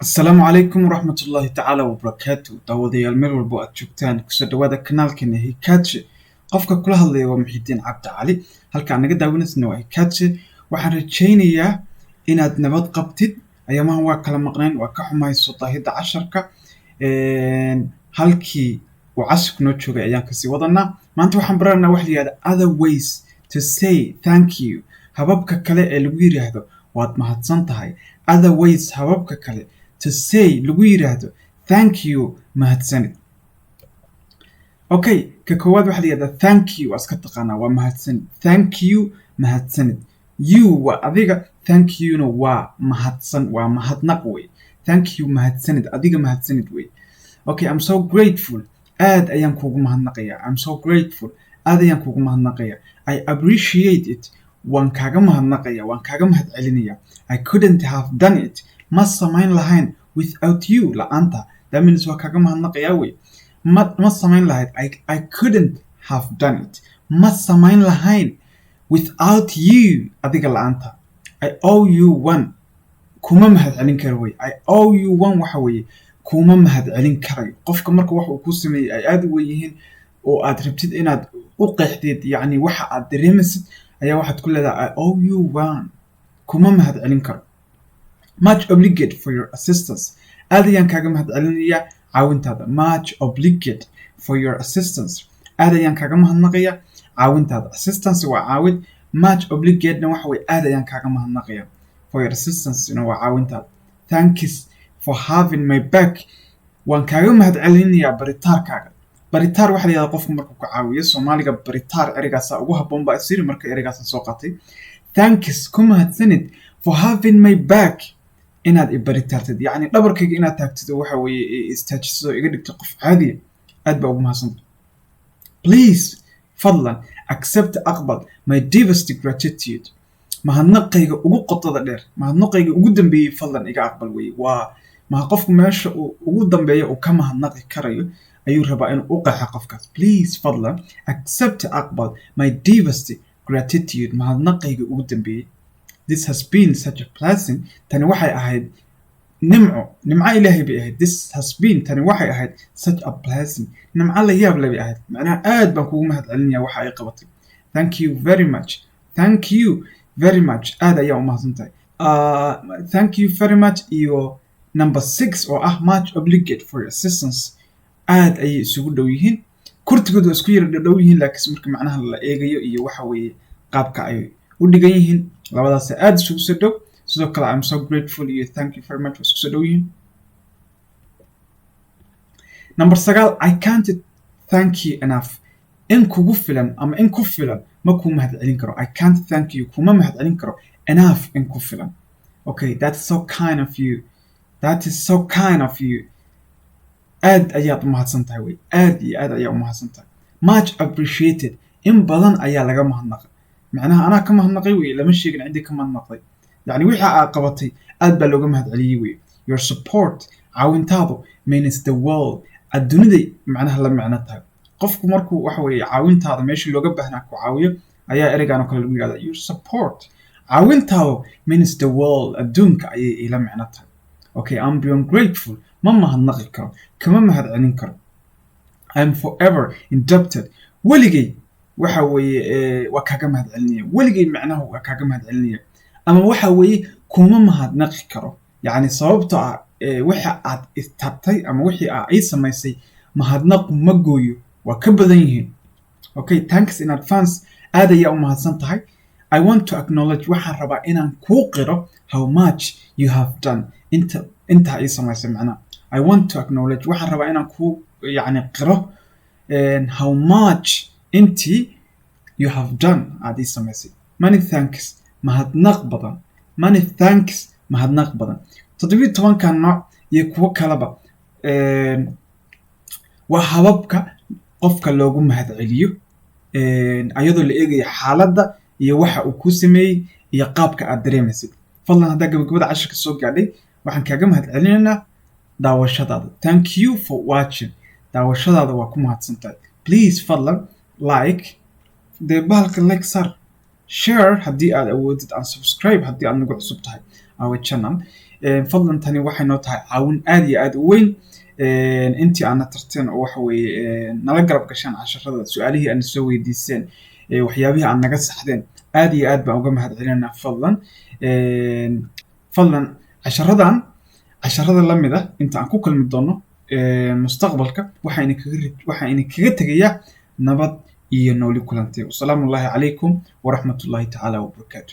Asalaamu calaykum waraxmatullaahi tacaala wabarakaatu. Daawadayaal, meel walbo aad joogtaan, kusoo dhawaada kanaalkeena Hikaadshe. Qofka kula hadlaya waa Muxidiin Cabdi Cali. Halka aad naga daawanaysana waa Hikaadshe. Waxaan rajaynayaa inaad nabad qabtid. Ayaamahan waa kala maqnayn, waa ka xumahay soo daahidda casharka. Halkii uu casharku noo joogay ayaan kasii wadanaa. Maanta waxaan baranaynaa waxa la yihahda other ways to say thank you, hababka kale ee lagu yiraahdo waad mahadsan tahay. Other ways, hababka kale, to say, lagu yiraahdo, thank you, mahadsanid. Okay, ka koowaad waxaa la yihahdaa thank you. Waa iska taqaanaa, waa mahadsanid. Thank you, mahadsanid. You waa adiga, thank you-na waa mahadsan, waa mahadnaq wey. Thank you, mahadsanid, adiga mahadsanid wey. Okay, I'm so grateful, aad ayaan kuugu mahadnaqayaa. I'm so grateful, aad ayaan kuugu mahadnaqayaa. I appreciate it, waan kaaga mahadnaqaya, waan kaaga mahadcelinaya. I couldn't have done it, ma samayn lahayn, without you, la-aanta. That means waa kaaga mahadnaqayaa wey. Ma samayn lahayd. I couldn't have done it, ma samayn lahayn, without you, adiga la-aanta. I owe you one, kuma mahadcelin karo wey. I owe you one waxa weeye kuma mahadcelin karayo. Qofka marka wax uu ku sameeyey ay aada u weyn yihiin oo aad rabtid inaad u qeexdid, yacni waxa aad dareemaysid, ayaa waxaad ku leedahay "I owe you one", kuma mahadcelin karo. Much obliged for your assistance, aad ayaan kaaga mahadcelinayaa caawintaada. Much obliged for your assistance, aad ayaan kaaga mahadnaqayaa caawintaada. Assistance waa caawid, much obligedna waxa weye aad ayaan kaaga mahadnaqaya, for your assistance-na waa caawintaada. Thanks for having my back, waan kaaga mahadcelinayaa baritaarkaaga. Baritaar waxa la yihahdaa qofku markuu ku caawiyo. Soomaaliga baritaar ereygaasa ugu habboon baa isiri, marka ereygaasa soo qaatay. Thanks, ku mahadsanid, for having my back, inaad i baritaartid, yacni dhabarkayga inaad taagtid oo waxa weeye istaajisid oo iga dhigto qof caadiya, aad baa ugu mahadsanta. Please, fadlan, accept, aqbal, my deepest gratitude, mahadnaqayga ugu qotada dheer, mahadnaqayga ugu dambeeyey fadlan iga aqbal weye. Waa maha qofku meesha uu ugu dambeeya uu ka mahadnaqi karayo ayuu rabaa inuu u qeexo qofkaas. Please, fadlan, accept, aqbal, my deepest gratitude, mahadnaqayga ugu dambeeyey. This has been such a blessing, tani waxay ahayd nimco, nimco Ilaahay bay ahayd. This has been, tani waxay ahayd, such a blessing, nimco la yaab le bay ahayd. Macnaha aad baan kugu mahad celinaya waxa ay qabatay. Thank you very much. Thank you very much, aad ayaa u mahadsan tahay. Thank you very much iyo number 6 oo ah much obliged for your assistance aad ayay isugu dhow yihiin. Kurtigood waa isku yara dhow yihiin, laakiinse marka macnaha la eegayo iyo waxa weeye qaabka ay u dhigan yihiin, labadaas aad isugu soo dhow. Sidoo kale I'm so grateful iyo thank you very much waa isku soo dhow yihiin. Number 9, I can't thank you enough, in kugu filan ama in ku filan ma kuu mahadcelin karo. I can't thank you, kuma mahadcelin karo, enough, in ku filan. Okay, that's so kind of you. That is so kind of you, aad ayaad u mahadsan tahay wey, aad iyo aad ayaa u mahadsan tahay. Much appreciated, in badan ayaa laga mahadnaqay. Macnaha anaa ka mahadnaqay wey, lama sheegin ciddii ka mahadnaqday. Yacni wixii aad qabatay aad baa looga mahadceliyey wey. Your support, caawintaadu, means the world, adduuniday macnaha la micno tahay. Qofku markuu waxa weeye caawintaada meeshii looga baahnaa ku caawiyo ayaa ereygan oo kale lagu yihahda. Your support, caawintaadu, means the world, adduunka ayay ila micno tahay. Okay, I'm beyond grateful, ma mahadnaqi karo, kama mahadcelin karo. I'm forever indebted, weligay waxa weeye waa kaaga mahadcelinaya. Weligay macnaha waa kaaga mahadcelinaya ama waxa weeye kuma mahadnaqi karo, yacni sababtoo ah waxa aad istabtay ama wixii aa ii samaysay mahadnaqu ma gooyo, waa ka badan yihiin. Okay, thanks in advance, aad ayaa u mahadsan tahay. I want to acknowledge, waxaan rabaa inaan kuu qiro, how much you have done, inta intaa ii samaysay macnaha. I want to acknowledge, waxaan rabaa inaan kuu yacni qiro, how much, intii, you have done, aad ii samaysay. Many thanks, mahadnaq badan. Many thanks, mahadnaq badan. 17-kan nooc iyo kuwo kaleba waa hababka qofka loogu mahadceliyo, ayadoo la eegayo xaaladda iyo waxa uu ku sameeyey iyo qaabka aad dareemaysid. Fadlan, haddaa gabagabada cashirka soo gaadhay, waxaan kaaga mahadcelinaynaa daawashadaada. Thank you for watching, daawashadaada waa ku mahadsan tahay. Please, fadlan, like dee bahalka, like sar, share haddii aad awoodid, and subscribe haddii aad nagu cusub tahay our channel. Fadlan, tani waxay noo tahay caawin aad iyo aad u weyn intii aadna tarteen oo waxa weeye nala garab gashaan casharada, su-aalihii aadna soo weydiiseen, waxyaabihii aad naga saxdeen. Aad iyo aad baan uga mahad celinaa. Fadlan, casharadan casharada la mid ah inta aan ku kulmi doono mustaqbalka, waxaan idinkaga tegayaa nabad iyo nooli kulantay. Wasalaamu ullahi calaykum waraxmatullahi tacaala wabarakaatu.